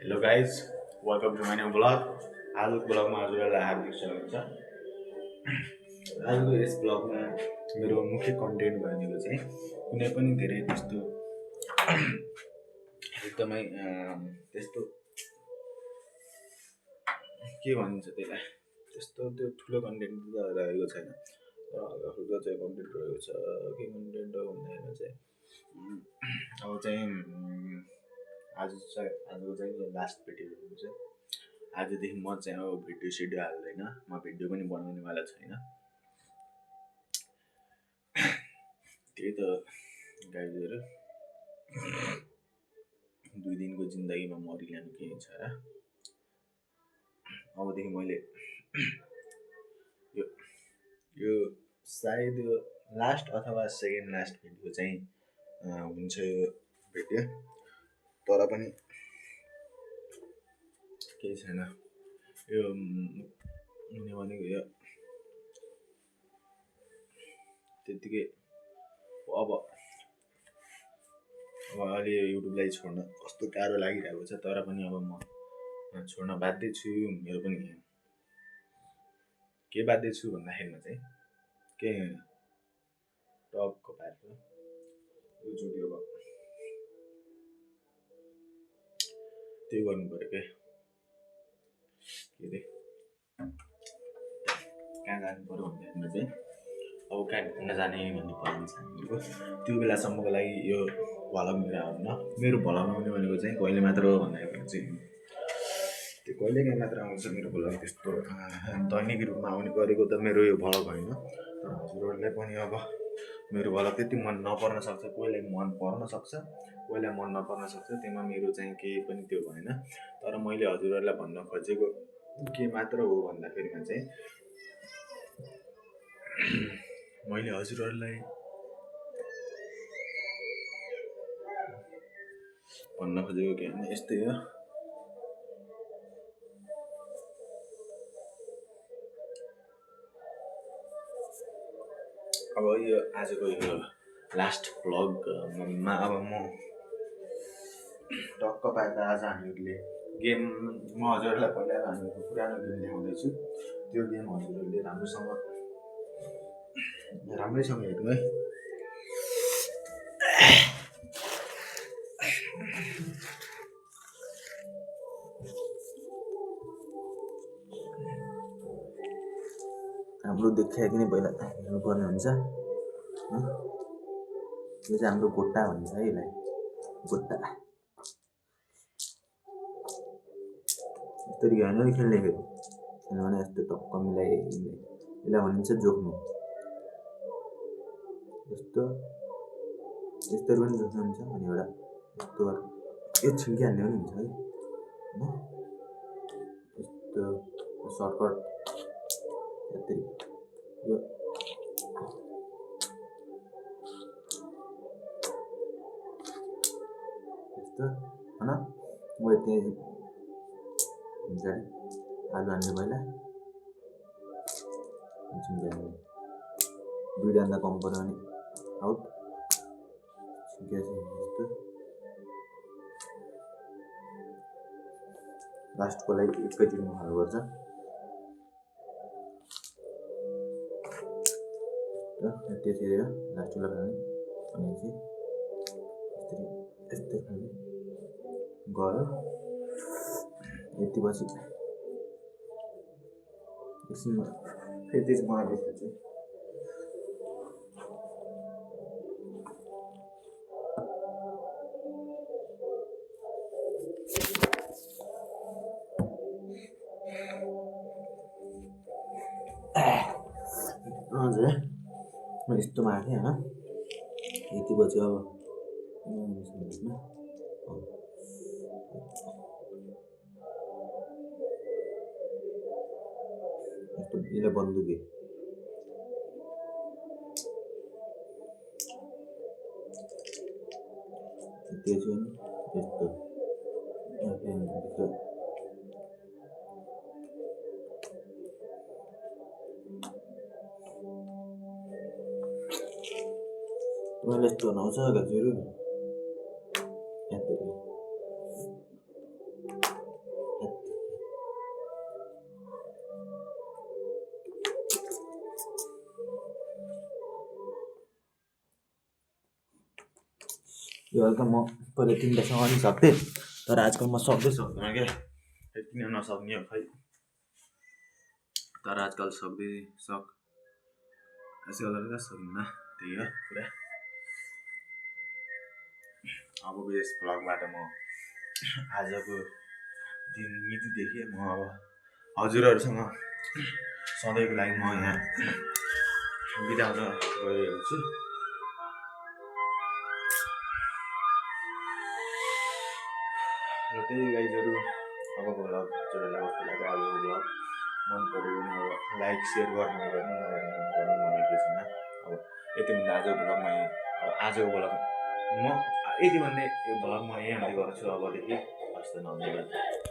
Hello guys, welcome to my new vlog. आजको ब्लगमा हजुरहरूलाई हार्दिक स्वागत छ। आजको यस ब्लगमा मेरो मुख्य कन्टेन्ट भनेको चाहिँ कुनै पनि धेरै त्यस्तो एकदमै त्यस्तो के भनिन्छ त्यसलाई त्यस्तो त्यो ठुलो कन्टेन्ट त रहेको छैन। तर हल्का फुल्का चाहिँ कन्टेन्ट रहेको छ। के कन्टेन्ट हो भन्दाखेरि चाहिँ अब चाहिँ आजको चाहिँ लास्ट भिडियो भनेको चाहिँ आजदेखि म चाहिँ अब भिडियो सिडियो हाल्दैन, म भिडियो पनि बनाउनेवाला छैन। त्यही त गाइजहरू, 2 दिनको जिन्दगीमा मरिल्यानु के छ र। अबदेखि मैले यो सायद यो लास्ट अथवा सेकेन्ड लास्ट भिडियो चाहिँ हुन्छ यो भिडियो। तर पनि केही छैन, यो हुने भनेको यो त्यतिकै। अब अहिले युट्युबलाई छोड्न कस्तो गाह्रो लागिरहेको छ, तर पनि अब म छोड्न बाध्य छु। मेरो पनि के बाध्य छु भन्दाखेरिमा चाहिँ के टक्क पारेर यो जुड्यो, अब त्यो गर्नु पऱ्यो क्या। के अरे कहाँ जानु पऱ्यो भन्दाखेरिमा चाहिँ अब कहाँ घुम्न जाने भन्ने प्लान छ हामीहरूको। त्यो बेलासम्मको लागि यो भ्लग मेरो भ्लग आउने भनेको चाहिँ कहिले मात्र हो भन्दाखेरि चाहिँ त्यो कहिलेकाहीँ मात्र आउँछ मेरो भ्लग। त्यस्तो दैनिक रूपमा आउने गरेको त मेरो यो भ्लग होइन। तर हजुरहरूलाई पनि अब मेरो भ्लग त्यति मन नपर्न सक्छ, कोहीलाई मन पर्न सक्छ, कोहीलाई मन नपर्न सक्छ। त्यसमा मेरो चाहिँ केही पनि त्यो भएन। तर मैले हजुरहरूलाई भन्न खोजेको के मात्र हो भन्दाखेरिमा चाहिँ मैले हजुरहरूलाई भन्न खोजेको के भने यस्तै हो। अब यो आजको यो लास्ट भ्लगमा अब म टक्क पाएर आज हामीहरूले गेम, म हजुरहरूलाई पहिला हामीहरूको पुरानो गेम देखाउँदैछु। त्यो गेम हजुरहरूले राम्रैसँग हेर्नु है। हाम्रो देखाएको नि पहिला हेर्नुपर्ने हुन्छ। यो चाहिँ हाम्रो गोट्टा भन्छ है, यसलाई गोट्टा। यस्तरी होइन खेल्ने, फेरि खेल्नु भने यस्तो टक्क मिलाइ यसलाई भनिन्छ जोख्नु। यस्तो यस्तरी पनि जोख्नु हुन्छ। अनि एउटा यस्तो यो छिल्की हान्ने पनि हुन्छ है, यस्तो सर्टकट यस्तरी यो यस्तो होइन। म यति हुन्छ अरे आलु हान्ने पहिला, छिल्की हान्ने, 2 हान्दा कम पऱ्यो भने आउट। यस्तो लास्टको लागि एकैचोटि हाल्नुपर्छ। त्यसरी हो लास्टको खाने। अनि चाहिँ यस्तै खाने गयो। यति पछि एकछिनमा फेरि त्यसो बनाएपछि हजुर म यस्तोमा आएको थिएँ होइन। यति पछि अब यस्तो यसलाई बन्दुके त्यो चाहिँ यस्तो मैले यस्तो बनाउँछ गाजीहरू। त्यो भएर त म पहिला तिमीलाई नि सक्थेँ तर आजकल म सक्दैन क्या किन नसक्ने हो खै तर आजकल आजकल सकिन्न त्यही हो कुरा अबको यस भ्लगबाट म आजको दिन मितिदेखि म अब हजुरहरूसँग सधैँको लागि म यहाँ बिदा हुन गइरहेको छु र त्यही गाइजहरू अबको भ्लग हजुरहरूलाई कस्तो लाग्यो अबको भ्लग मन पऱ्यो भने अब लाइक सेयर गर्नु मलाई के छैन अब यति भन्दा आजको भ्लग म यति भन्ने यो भ्लग म यहाँनिर गर्छु अबदेखि हस्त धन्यवाद